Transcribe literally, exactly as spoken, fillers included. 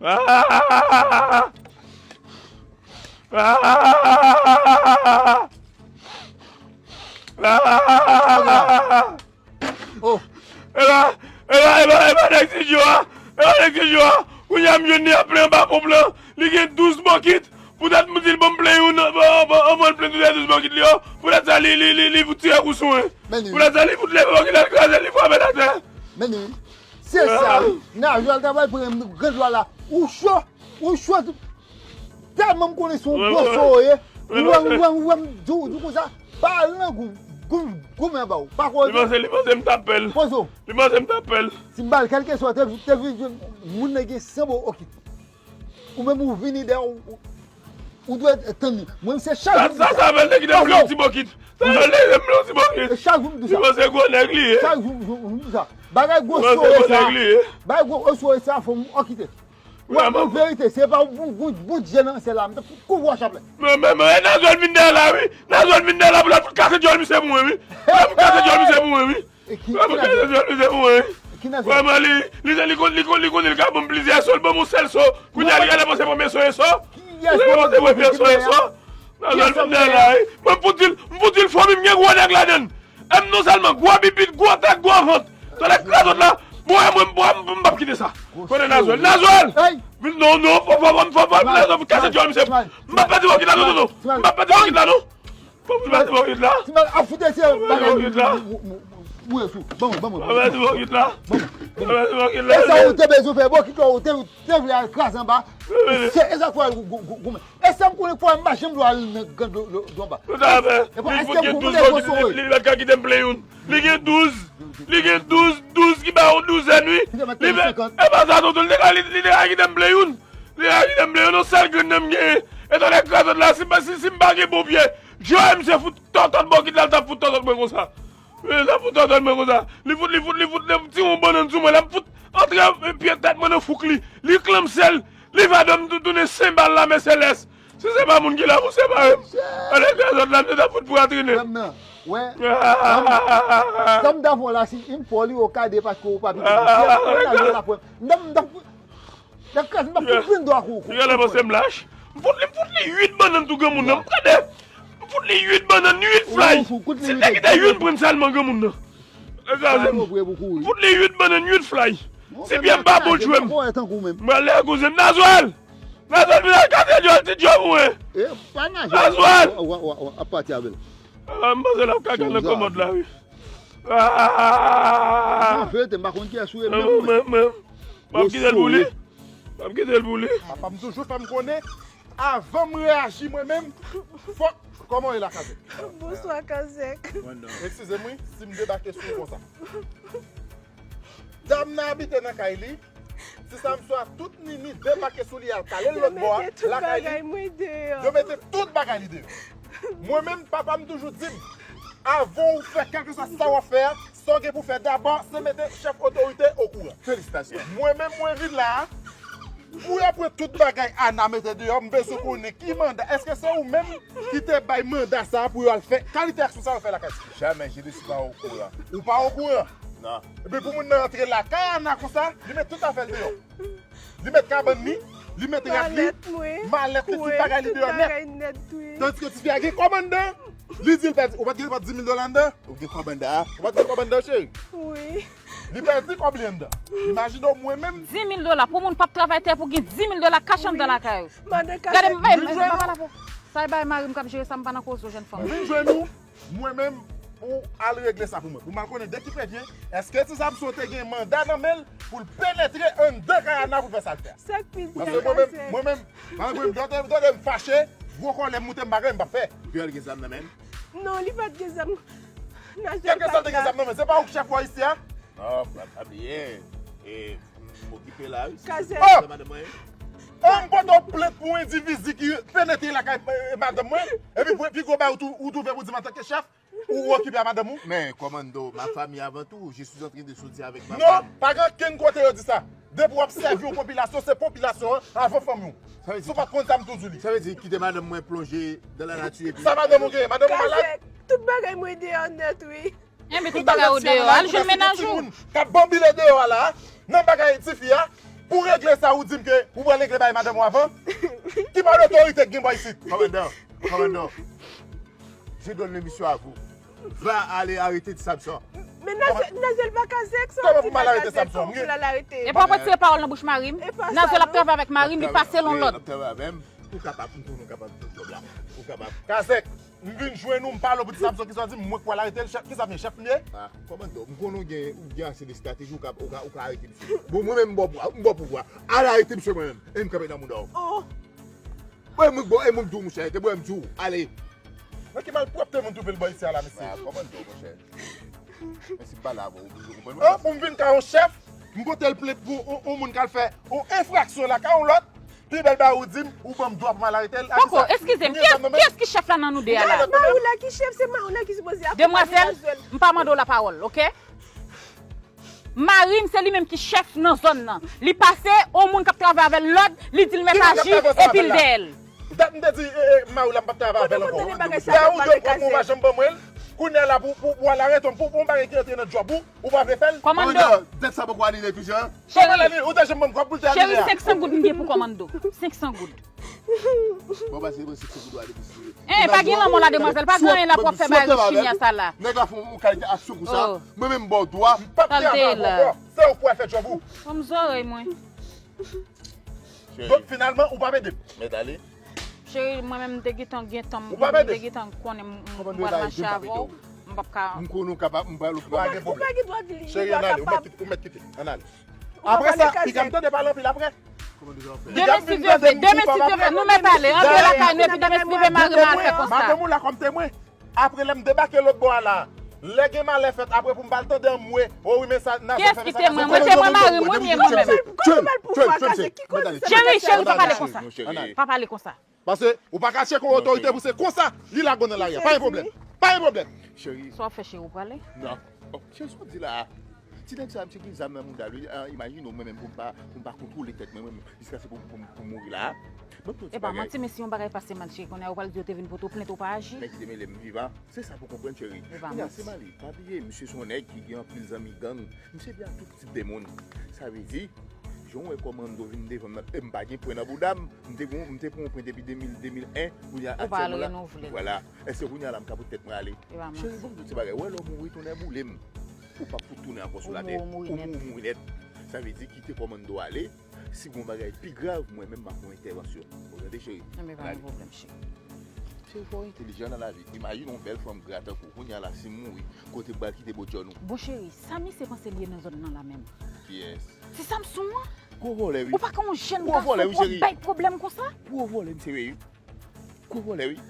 Ah! Ah! Ah! Oh. Epa, epa, epa, epa, nèg Ti Djo a. Epa, nèg Ti Djo a. Kounye a, m jwenn li ap plen anba ponp lan. Li gen douz bòkit. Poutèt m di l, ban m plen youn, ban, ban, ban, ban m plen tout douz bòkit li yo. Poutèt sa, li, li, li, li fout tire kou sou mwen. Poutèt sa, li fout leve bòkit la, li kraze l, li frape l atè. Men li, se sa, wi. Najwèl ta pral pran gran dwa la. Ou cho, ou cho. Tèlman m konnen se yon gwo so ou ye. Ou wè, ou wè, ou wè m di w, di w konsa. Pa lan gou, gou, gou men ba w. Pa koze. Li panse, li panse m t ap pè l. Poze w. Li panse m t ap pè l. Si m ba l kèlkeswa, te, te vin jwenn moun nan gen san bon okit. Ou menm ou vini dèyè, ou, ou, ou dwe tann li. Mwen, se chak jou m di sa. Sa, sa, sa fè l te kite m pran yon ti bòkit. Sa fè l te kite m pran yon ti bòkit. E chak jou m di sa. Li panse gwo nèg li ye. Chak jou, jou, jou m di sa. Bagay gwo so ye sa. Li panse gwo nèg li ye. Bagay gwo so ye sa, fò m okite. Wi, mwen, mwen, verite, se pa yon bon, bon, bon dye nan syèl la. M t ap fout kouvri w a chaplèt. Men, men, men, Nazwèl vin dèyè la, wi. Nazwèl vin dèyè la pou l al fout kase djòl misye pou mwen, wi. Pou l al fout kase djòl misye pou mwen, wi. E ki, pou l al fout kase djòl misye pou mwen, wi. Vrèman, li, li, li konn, li konn, li konn, li ka ban m plizyè so, li ban m yon sèl so. Kounye a, li genlè panse premye so e so. Li genlè panse premye so e so. Nazwèl vin dèyè la, wi. Mwen, m fout di l, m fout di l fanmi m gen gwo nèg ladann. M non sèlman gwo bibit, gwo tèt, gwo vant. Tande krazòt la. Bon, e mwen, mwen, m p ap kite sa. Konnen Nazwèl. Nazwèl! Non, non, fò, fò, fò, fò, fò, Nazwèl, kase djòl misye. M p ap pèdi bòkit la, non, non, non. M p ap pèdi bòkit la, non. Fò m pèdi bòkit la. Ti mal ap fout eseye bagay. Mwen sou. Ban mwen, ban mwen. Mwen pèdi bòkit la. Mwen pèdi bòkit la. E sa ou te bezwen fè, bòkit la ou te, te vle al kraze anba. Se, e sa fè gou-, gou-, gou-, goumen. E sa m konnen fò m pa janm dwe al nan gad dlo, dlo, dlo anba. Tout a fè. Li fout gen douz bòkit, li, li pa t ka kite m plen youn. Li gen douz. Li gen douz, douz ki ba yon douzèn, wi. Li fè, e pa sa, tonton, li te ka, li, li te ka kite m plen youn. Li te ka kite m plen youn, yon sèl grenn nan m genyen. E tande krazòt la, si, si, si m pa gen bon pye, Joe misye fout tòtòt bòkit la, l t ap fout tòtòt mwen konsa. Li t ap fout tòtòt mwen konsa. Li fout, li fout, li fout, li fout, ti yon bannann sou mwen, l ap fout antre pye tèt mwen nan fouk li. Li klanmse l, li va dòmi tou tounen senbal lame selès. Si se pa moun ki la pou separe m. Alè krazòt la, m te ta fout pratrennen. Wè. Sa m ta fè w la, si m fè w li, ou ka de paske ou pa pito. M ta, m ta, m ta fout vin dwa kou. Li genlè panse m lach. M fout li, m fout li uit bannann tou granmoun nan. M tande. M fout li uit bannann, uit flay. Si l te kite youn pran sèlman granmoun nan. Kraze m. M fout li uit bannann, uit flay. Si pye m pa bon, tchwe m. Mwen ale kouzen m, Nazwèl. Nazwèl, vin al kase djòl, ti djòl mwen. Nazwèl. W ap pati avè l. Ah, m panse l ap kaka nan kòmòd la, wi. Ah! An verite, m pa konn kiyès ou ye menm. Mwen, mwen, m ap kite l pou li. M ap kite l pou li. Papa m toujou fè m konnen, avan m reyaji mwen menm, fòk, kòman w ye la, Kazèk? Bonswa, Kazèk. Eskize m, wi, si m debake sou ou konsa. Dam nan abite nan kay li. Ti Samson a tout nini debake sou li, al kale l lòt bò a, lakay li. Yo mete tout bagay li deyò. Mwen menm, papa m toujou di m, avan w fè kèlkeswa sa w ap fè a, sa w gen pou fè dabò, se mete chèf otorite okouran. Felisitasyon. Mwen menm, mwen vin la a, pou yo pran tout bagay Ana mete deyò, m bezwen konnen ki manda. Èske se ou menm ki te bay manda sa a pou yo al fè kalite aksyon sa yo fè lakay Ti Djo? Jamè, je ne suis pas au courant. Ou pa okouran? Non. Epi pou moun nan antre lakay Ana konsa, li met tout afè l deyò. Li met kabann li, li met rad li, malèt li, tout bagay li deyò nèt. Tandiske tifi a gen kòb anndan, li di l pèdi. Ou pa t gen, pa t gen dis mil dola anndan? Ou gen kòb anndan a? Ou pa t gen kòb anndan, cheri? Wi. Li pèdi kòb li anndan. Imajine w, mwen menm. Dis mil dola pou moun p ap travay tè pou gen dis mil dola kach anndan lakay ou. Gade m, m pa pale avè w. Sa e bay mari m k ap jere sa, m pa nan koze w, jèn fanm. Vin jwenn ou, mwen menm, pou al regle sa pou mwen. Pou m al konnen de ki prevyen, èske Ti Samson te gen manda nan men l pou l penetre anndan kay Ana pou l fè sa l fè a? Paske mwen menm, mwen menm, mwen menm, lè w tande m fache, gwo kòlè m moute, m pa gen, m p ap fè. Vyòl gen zam nan men l? Non, li pa t gen zam. Kèlkeswa l te gen zam nan men l, se pa ou k chèf bò isi a? Non, pa, pa bliye. E, m okipe la, wi. Kazèk. Oh! Madanm mwen. Oh, m pote w plent pou yon endividi ki penetre lakay, eh, madanm mwen. Epi pou, pi gwo bagay ou tou, ou twouve pou di m antanke chèf, ou, ou okipe a madanm ou. Men, kòmando, ma famille avant tout, je suis en train de sortir avec ma femme. Non, pa gen okenn kote yo di sa. Depi w ap sèvi yon popilasyon, se popilasyon an avan fanmi w. Si w pa t konn sa, m toujou di w li. Sa vle di kite madanm mwen plonje dans la nature epi. Sa madanm ou genyen? Madanm ou malad? Kazèk, tout bagay mwen deyò nèt, wi. Enben, tout bagay ou deyò, al jwenn mennaj ou. K ap banbile deyò a la, nan bagay tifi a, Pou regle sa, ou di m ke ou pral regle bay madanm ou avan? Ki pa otorite k gen bò isit? Kòmandan, kòmandan. Je donne l'émission à vous. Va aller arrêter Samson. Men Nazwèl, Nazwèl pa kazèk sa. Kòman pou m al arete Samson? Pou l al arete. E pa w retire pawòl nan bouch mari m. Nazwèl ap travay avèk mari m, li pase l yon lòd. Ap travay avè m. Ou kapab, m konnen w kapab fè djòb la. Ou kapab. Kazèk, m vin jwenn ou, m pale w pou di Samson, kisa w di m, mwen k pral arete l, chèf, kisa m ye, chèf m ye? Ah, kòmandan, m konnen w gen, ou gen ase de estrateji, ou ka, ou ka, ou ka arete misye. Bon, mwen menm, m bò pou, m bò pouvwa. Al arete misye mwen menm, e m kanpe nan mouda w. Oh. Mwen, mwen, bon, e mwen, m di w, monchè, te mwen, m di w, ale. Nan ki malpwòpte moun twouve l bò isi a la, mesye? Ah, kòmandan, monchè. Men si m pale avè w, ou konprann mwen? An, pou m vin ka yon chèf, m pote l plent pou yon, yon moun k al fè yon enfraksyon lakay yon lòt, pi bèl bagay ou di m, ou ban m dwa pou m al arete l. Poko, eskize m, kiyès, kiyès ki chèf la nan nou de a la? Maoula ki chèf, se Maoula ki sipoze akonpanye Nazwèl. Demwazèl, m pa mande w lapawòl, oke? Mari m, se li menm ki chèf nan zòn nan. Li pase yon moun k ap travay avè l lòd, li di l mèt aji, epi l dèyè l. Dat m te di, e, e, Maoula, m p ap travay avè l ankò. Lè ou di m kòb ou pa janm ban mwen l, kounye a la pou, pou, pou al arete m, pou, pou yon bagay ki rantre nan djòb ou, ou pa vle fè l? Kòmando. Kòmando, dèt sa poko anile toujou, an? Kòman l anile? Ou te janm ban m kòb pou l te anile a? Cheri, senk san goud m gen pou kòmando. Senk san goud. Bon, pase mwen senk san goud ou ale pou sou. Eh, pa gen lanmò la, demwazèl, pa gen anyen la pou w ap fè bagay chimya sa la. Nèg la fè yon kalite aksyon konsa, mwen menm m ba w dwa. M p ap travay avè w ankò. Se ou k pral fè djòb ou. Ban m zòrèy mwen. Donk, finalman, ou p ap ede m. Mèt ale. Cheri, mwen menm, m te gentan, gentan, m te gentan konnen m, m, m pral mache avè w. M p ap ka. M konnen w kapab, m pral ofri w. Ou pa gen dwa di li, li pa kapab. Cheri, ann ale, ou mèt kite, ou mèt kite. Ann ale. Apre sa, piga m tande pale anpil apre. Demen, si Dye vle, demen, si Dye vle, nou mèt ale. Antre lakay nou, epi demen, si Dye vle, mari m al fè konsa. Madanm ou la kòm temwen. Apre lè m debake lòt bò a la, lè gen malè fèt, apre pou m pa al tande anmwe, o wi, men sa, Nazwèl fè sa. Kiyès ki temwen? Mwen temwen mari m, wi, m ye mwen menm. Cheri, cheri, pa pale konsa. Pa pale konsa. Paske ou pa ka tcheke yon otorite pou se konsa li lage w nan lari a. Pa gen pwoblèm. Pa gen pwoblèm. Cheri. Sa w ap fè, cheri, ou prale? Non. Oh, cheri, sa w di la a? Ti nèg sa a, misye gen zam nan mouda l, wi. Ah, imajine w, mwen menm, pou m pa, pou m pa kontwole tèt mwen, mwen menm, jiskaske pou, pou, pou m mouri la a. Ban m di w yon ti bagay. E pa manti, men si yon bagay pase mal, cheri, kounye a ou pral di yo te vin pote w plent, ou pa aji. Men kite m rele m vivan. Se sa pou konprann, cheri. Kounye a, se mari. Pa bliye, misye se yon nèg ki gen anpil zanmi gang. Misye byen ak tout tip de moun. Sa vle di, jan w wè kòmando vin devan m nan, e m pa gen pwen nan bouda m. M te gon, m te pran yon pwen depi de mil, de mil en, kounye a aktyèlman la. Vwala. Èske kounye a la m ka pote tèt mwen ale? Cheri, bon, tout se bagay. Ou wè lè w mouri, tonnè boule m. Ou p ap fout tounen ankò sou latè. Ou mouri, ou mouri nèt. Sa vle di kite kòmando ale. Si gon bagay pi grav, mwen menm m ap fè yon entèvansyon. Ou tande, cheri? Ann ale. Cheri, fò w entelijan nan lavi. Imajine yon bèl fanm gra tankou w. Kounye a la, si m mouri, kote m pral kite bòdjòn ou? Bon, cheri, sa misye panse l ye nan zòn nan la menm? Kiyès? Se Samson an. Gwo vòlè, wi. Ou pa ka yon jèn gason pou w ap bay pwoblèm konsa? Gwo vòlè, misye ye, wi. Gwo vòlè, wi.